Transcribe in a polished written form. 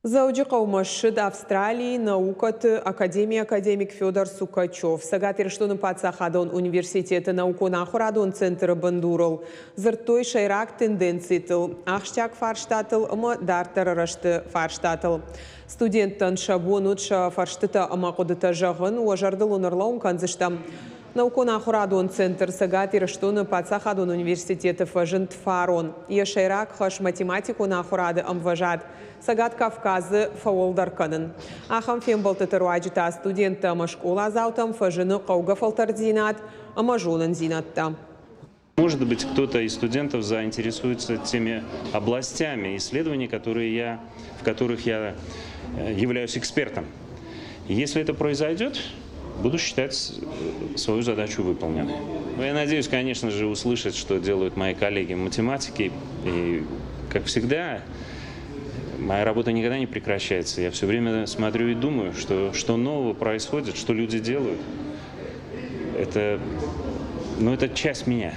Дзӕуджыхъӕумӕ ссыд Австралийы наукӕты академийы академик Федор Сукачев. Цӕгат Ирыстоны паддзахадон университеты наукон-ахуырадон центры бындурыл дзырдтой сӕйраг тенденцитыл, ахсджиаг фарстатыл ӕмӕ дарддӕры рӕзты фарстатыл. Студенттӕн сӕ бон уыд сӕ фӕрстытӕ ӕмӕ хъуыдытӕ зӕгъын. Уӕ зӕрдыл уын ӕрлӕууын кӕндзыстӕм, Наукон-ахуырадон центр Цӕгат Ирыстоны паддзахадон университеты фӕзынд фарон. Йӕ сӕйраг хӕс математикон ахуырады ӕмвӕзад Цӕгат Кавказы фӕуӕлдӕр кӕнын. Ахӕм фембӕлдтыты руаджы та студенттӕ ӕмӕ скъоладзаутӕм фӕзыны хъӕугӕ фӕлтӕрддзинад ӕмӕ зонындзинӕдтӕ. Может быть, кто-то из студентов заинтересуется теми областями исследований, в которых я являюсь экспертом. Если это произойдет, буду считать свою задачу выполненной. Но я надеюсь, конечно же, услышать, что делают мои коллеги-математики. И, как всегда, моя работа никогда не прекращается. Я все время смотрю и думаю, что нового происходит, что люди делают. Это, ну, это часть меня.